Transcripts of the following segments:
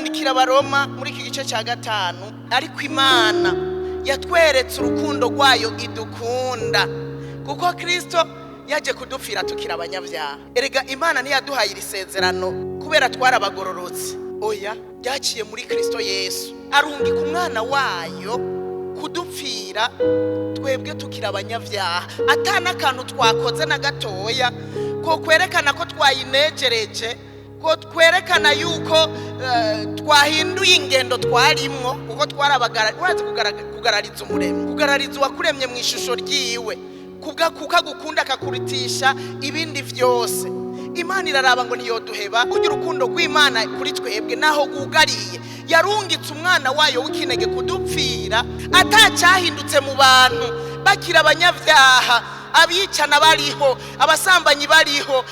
Arandikira Abaroma muri iki gice cya 5: "Ariko Imana yatweretse urukundo rwayo idukunda, kuko Kirisito yaje kudupfira tukiri abanyabyaha." Erega Imana ntiyaduhaye iri sezerano kubera twarabagororotse. Oya, byaciye muri Kirisito Yesu, arungika umwana wayo kudupfira twebwe tukiri abanyabyaha, ata n'akantu twakoze na gatoya ko kwerekana ko twayinejereje, ko twerekana yuko twahinduye ingendo twarimwo, kuko twarabagara. Urazi kugarariza Umuremyi, kugarariza uwakuremye mu ishusho ryiwe, kubwa kuko agukunda akakurutisha ibindi byose. Imana iraraba ngo ntiyoduheba. Burya urukundo rw'Imana kuri twebwe naho rwugariye, yarungitse umwana wayo w'ikinege kudupfira atacyahindutse mu bantu, bakira abanyabyaha, abicana bariho, abasambanyi bariho,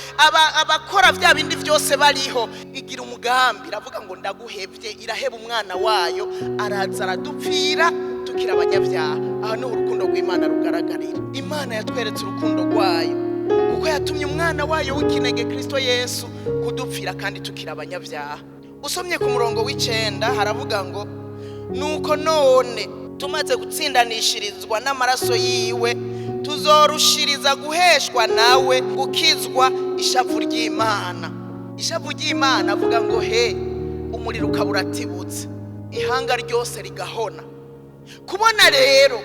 abakora bya bindi byose bariho. Igira umugambi, iravuga ngo ndaguhebye, iraheba umwana wayo, araza aradupfira tukiri abanyabyaha. Aha niho urukundo rw'Imana rugaragarira. Imana yatweretse urukundo rwayo kuko yatumye umwana wayo w'ikinege, Kirisito Yesu, kudupfira kandi tukiri abanyabyaha. Usomye ku murongo w'9 haravuga ngo: "Nuko none tumaze gutsindanishirizwa n'amaraso yiwe, tuzorushiriza guheshwa nawe gukizwa ishavu ry'Imana." Ishavu ry'Imana, avuga ngo he umuriro ukaba uratibutse, ihanga ryose rigahona. Kubona rero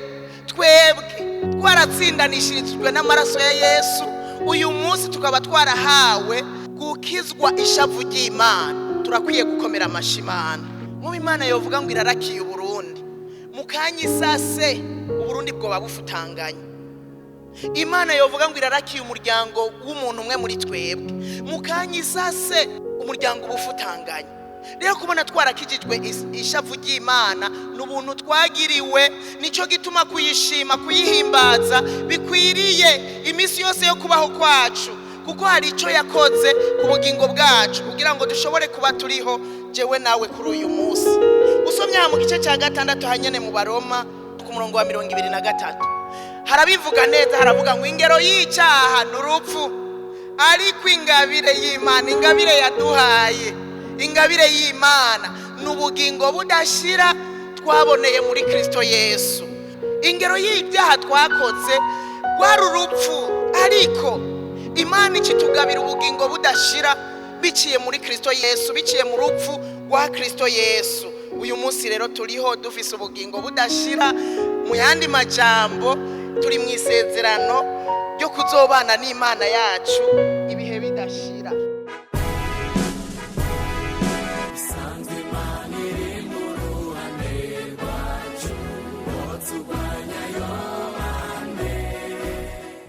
twebwe twaratsindanishirijwe n'amaraso ya Yesu, uyu munsi tukaba twarahawe gukizwa ishavu ry'Imana, turakwiye gukomera amashyi Imana. Nk'ubu Imana yovuga ngo irarakiye Uburundi, mu kanya isase Uburundi bwoba bufutanganye. Imana yovuga ngo irarakiye umuryango w'umuntu umwe muri twebwe, mu kanya isase umuryango uba ufutanganye. Rero kubona twarakijijwe ishavu ry'Imana ni ubuntu twagiriwe. Nicyo gituma kuyishima, kuyihimbaza bikwiriye iminsi yose yo kubaho kwacu, kuko hari icyo yakoze ku bugingo bwacu kugira ngo dushobore kuba turiho jewe nawe kuri uyu munsi. Usomye aha mu gice cya 6 hanyene mu Baroma, ku murongo wa 23, harabivuga neza. Haravuga ngo: "Ingero y'icyaha ni urupfu, ariko ingabire y'Imana, ingabire yaduhaye, ingabire y'Imana ni ubugingo budashira twaboneye muri Kirisito Yesu." Ingero y'ibyaha twakoze rwari urupfu, ariko Imana ikitugabira ubugingo budashira biciye muri Kirisito Yesu, biciye mu rupfu rwa Kirisito Yesu. Uyu munsi rero turiho dufise ubugingo budashira. Mu yandi majambo, turi mu isezerano ryo kuzobana n'Imana yacu ibihe.